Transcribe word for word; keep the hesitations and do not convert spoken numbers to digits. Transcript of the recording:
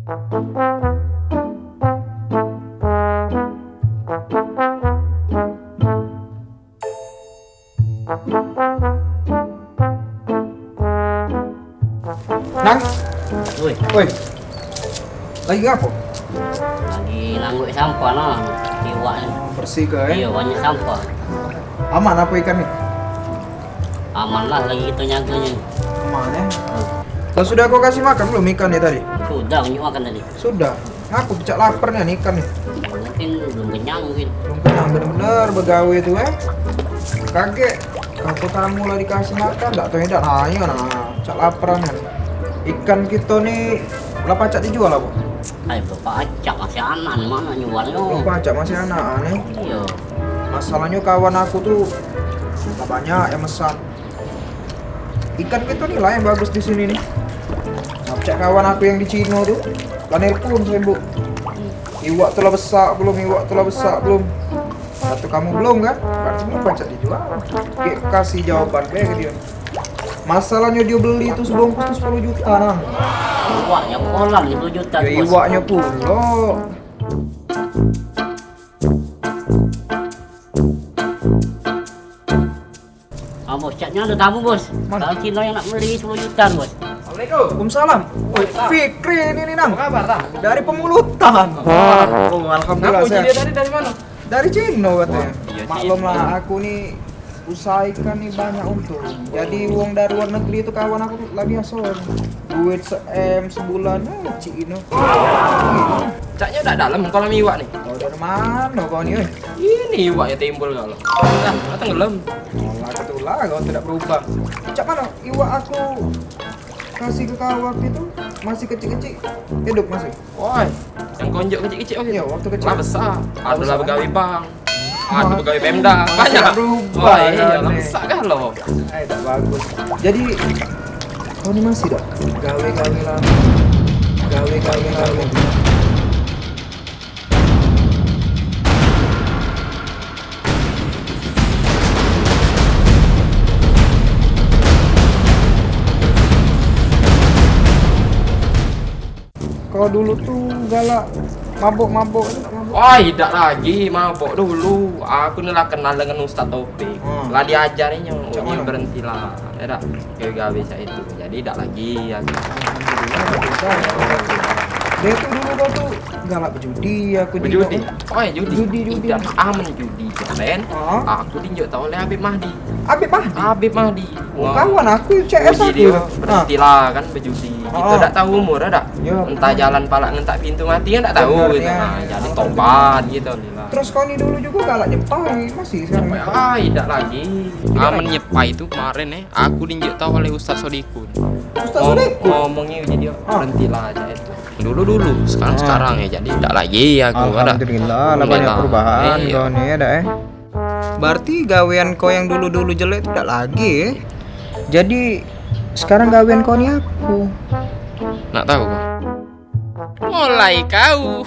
Nang? Woi. Woi. Lagi ngapo? Lagi nangguk sampah nah. Iwak ni. Bersih ke, eh? Iyo, banyak sampah. Aman apo ikan ni? Aman lah, lagi kito nyagonyo. Aman, eh? Lah, sudah kau kasih makan belum ikan ni tadi? Sudah, banyak makan tadi. Sudah. Ngapo pecak lapar nian ikan ni? Mungkin belum kenyang mungkin. Belum kenyang, bener-bener begawe tu, eh. Kagek. Aku tamu lah dikasih makan, dak tau dak nanyo nah. Pecak lapar nian. Ikan kito ni lah pacak dijual apo? Ai, belum pacak, masih anak ni, mano nyualnyo? Belum pacak, masih anak ni. Iyo. Masalahnyo kawan aku tu lah banyak yang mesan. Ikan kito ni lah yang bagus di sini ni. Nah, pecak kawan aku yang di Cino tu, lah nelpon sembuk. Iwak tu lah besak belum, iwak tu lah besak belum. Kato kamu belum kan? Berarti belum pacak dijual. Gek kasih jawaban be ke dio. Masalahnyo dio beli tu sebungkus tu sepuluh juta, Nang. Iwaknyo kolam sepuluh juta. Ya, bos. Iwaknyo pulo. Ah, bos, caknyo ado tamu, bos. Mano? Kawan Cino yang nak beli sepuluh juta, bos. Assalamualaikum. Waalaikumsalam. Woi, Fikri ini nih, Nang. Apa kabar, Nang? Dari Pemulutan. Oh, alhamdulillah. Nah, sehat. Dia tadi dari mano? Dari Cino katonyo. Wah, iyo, Cino. Maklum lah, aku ni usaha ikan ni banyak untung. Jadi wong dari luar negeri tu kawan aku tu lah biaso. Duit se-M sebulan, eh, Cino. Caknyo dak dalam kolam iwak ni. Kau dari mano kau ni, eh? Ini iwaknyo timbul kau. Dah, dah tenggelam. Alah, ketulah kau tidak berubah. Cak mano iwak aku kasih ke kau waktu itu? Masih kecik-kecik. Hidup masih? Woi, yang konjok kecik-kecik waktu itu? Iyo, waktu kecik. Lah besak. Ado lah begawe bank. Ado begawe Pemda. Banyak. Berubah. Oh, iyo, lah besak kan lo. Eh, tak bagus. Jadi, kau ni masih dak? Gawe-gawe lamo. Gawe-gawe lamo. Kau dulu tu galak mabok-mabok tu, mabok. Wah, idak lagi mabok dulu. Aku ni lah kenal dengan Ustaz Taufik. Hmm. Lah diajarinyo, berhentilah. Ya dak? Gawe-gawe cak itu. Jadi dak lagi aku. Alhamdulillah, dah bisa. Dia tu dulu kau tu galak bejudi, aku juga. Bejudi? Oh, ya, judi. Judi, judi. Idak, amen judi kemaren, aku dinjuk tau oleh Habib Mahdi. Habib Mahdi? Habib Mahdi. Oh, kawan aku, C S aku. Berhentilah kan bejudi. Kita dak tau umur, dak? Entah jalan palak ngentak pintu mati kan dak tau gitu. Nah, jadi tobat gitu, alhamdulillah. Terus kau ni dulu juga galak nyepai, masih sekarang? Nyepai, dak lagi. Amen nyepai itu kemaren, eh, aku dinjuk tau oleh Ustaz Sodikun. Ustaz Sodikun? Ngomongnyo jadi berhentilah aja itu. Dulu-dulu, sekarang-sekarang ya, jadi dak lagi aku, dak. Alhamdulillah, lah banyak perubahan kau ni ya, dak, eh? Berarti gawean kau yang dulu-dulu jelek tu dak lagi, eh? Jadi, sekarang gawean kau ni apo? Nak tau kau? Mulai kau.